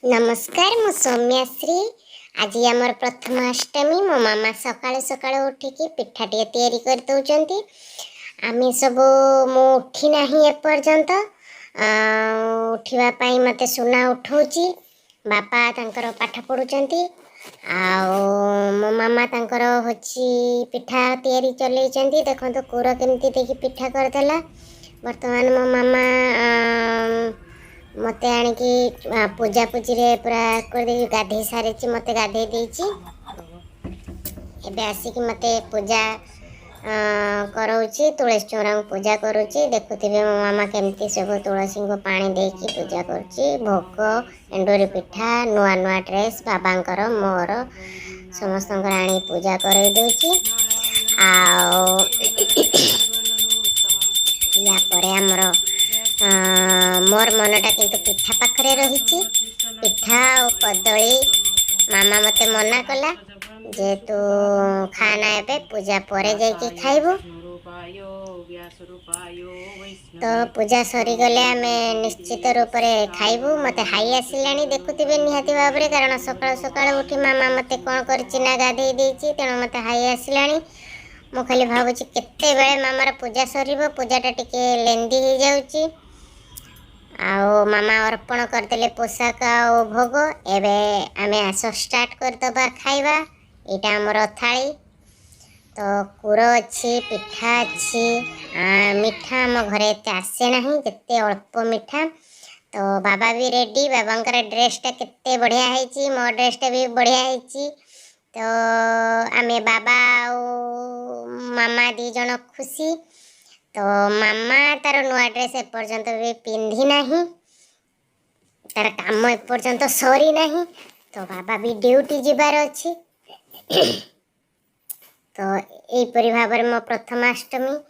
ନମସ୍କାର, ମୁଁ ସୌମ୍ୟାଶ୍ରୀ। ଆଜି ଆମର ପ୍ରଥମାଷ୍ଟମୀ। ମୋ ମାମା ସକାଳୁ ସକାଳୁ ଉଠିକି ପିଠା ଟିକେ ତିଆରି କରିଦେଉଛନ୍ତି। ଆମେ ସବୁ, ମୁଁ ଉଠି ନାହିଁ ଏପର୍ଯ୍ୟନ୍ତ। ଉଠିବା ପାଇଁ ମୋତେ ସୁନା ଉଠଉଛି। ବାପା ତାଙ୍କର ପାଠ ପଢ଼ୁଛନ୍ତି ଆଉ ମୋ ମାମା ତାଙ୍କର ହେଉଛି ପିଠା ତିଆରି ଚଲେଇଛନ୍ତି। ଦେଖନ୍ତୁ, କୁର କେମିତି ଦେଇକି ପିଠା କରିଦେଲା। ବର୍ତ୍ତମାନ ମୋ ମାମା ମୋତେ ଆଣିକି ପୂଜାପୂଜିରେ ପୁରା କରିଦେଇକି, ଗାଧେଇ ସାରିଛି, ମୋତେ ଗାଧେଇ ଦେଇଛି। ଏବେ ଆସିକି ମୋତେ ପୂଜା କରଉଛି, ତୁଳସୀ ଚଉରାଙ୍କୁ ପୂଜା କରୁଛି। ଦେଖୁଥିବେ ମୋ ମାମା କେମିତି ସବୁ ତୁଳସୀଙ୍କୁ ପାଣି ଦେଇକି ପୂଜା କରୁଛି। ଭୋଗ, ଏଣ୍ଡୁରି ପିଠା, ନୂଆ ନୂଆ ଡ୍ରେସ୍ ବାବାଙ୍କର, ମୋର, ସମସ୍ତଙ୍କର ଆଣି ପୂଜା କରେଇ ଦେଉଛି। ଆଉ ୟା ପରେ ଆମର ମୋର ମନଟା କିନ୍ତୁ ପିଠା ପାଖରେ ରହିଛି, ପିଠା ଆଉ କଦଳୀ। ମାମା ମୋତେ ମନା କଲା ଯେ ତୁ ଖାନା ଏବେ, ପୂଜା ପରେ ଯାଇକି ଖାଇବୁ। ତ ପୂଜା ସରିଗଲେ ଆମେ ନିଶ୍ଚିତ ରୂପରେ ଖାଇବୁ। ମୋତେ ହାଇ ଆସିଲାଣି, ଦେଖୁଥିବେ ନିହାତି ଭାବରେ, କାରଣ ସକାଳୁ ସକାଳୁ ଉଠି ମାମା ମୋତେ କ'ଣ କରିଛି ନା ଗାଧେଇ ଦେଇଛି। ତେଣୁ ମୋତେ ହାଇ ଆସିଲାଣି। ମୁଁ ଖାଲି ଭାବୁଛି କେତେବେଳେ ମାମାର ପୂଜା ସରିବ। ପୂଜାଟା ଟିକେ ଲେନ୍ଦି ହେଇଯାଉଛି। ଆଉ ମାମା ଅର୍ପଣ କରିଦେଲେ ପୋଷାକ ଆଉ ଭୋଗ। ଏବେ ଆମେ ଆସ ଷ୍ଟାର୍ଟ କରିଦେବା ଖାଇବା। ଏଇଟା ଆମର ଥାଳି। ତ କୁର ଅଛି, ପିଠା ଅଛି। ମିଠା ଆମ ଘରେ ଏତେ ଆସେ ନାହିଁ, ଯେତେ ଅଳ୍ପ ମିଠା। ତ ବାବା ବି ରେଡ଼ି। ବାବାଙ୍କର ଡ୍ରେସ୍ଟା କେତେ ବଢ଼ିଆ ହେଇଛି, ମୋ ଡ୍ରେସ୍ଟା ବି ବଢ଼ିଆ ହେଇଛି। ତ ଆମେ ବାବା ଆଉ ମାମା ଦୁଇ ଜଣ ଖୁସି। ତ ମାମା ତାର ନୂଆ ଡ୍ରେସ୍ ଏପର୍ଯ୍ୟନ୍ତ ବି ପିନ୍ଧି ନାହିଁ, ତାର କାମ ଏପର୍ଯ୍ୟନ୍ତ ସରିନାହିଁ। ତ ବାବା ବି ଡ୍ୟୁଟି ଯିବାର ଅଛି। ତ ଏଇପରି ଭାବରେ ମୋ ପ୍ରଥମାଷ୍ଟମୀ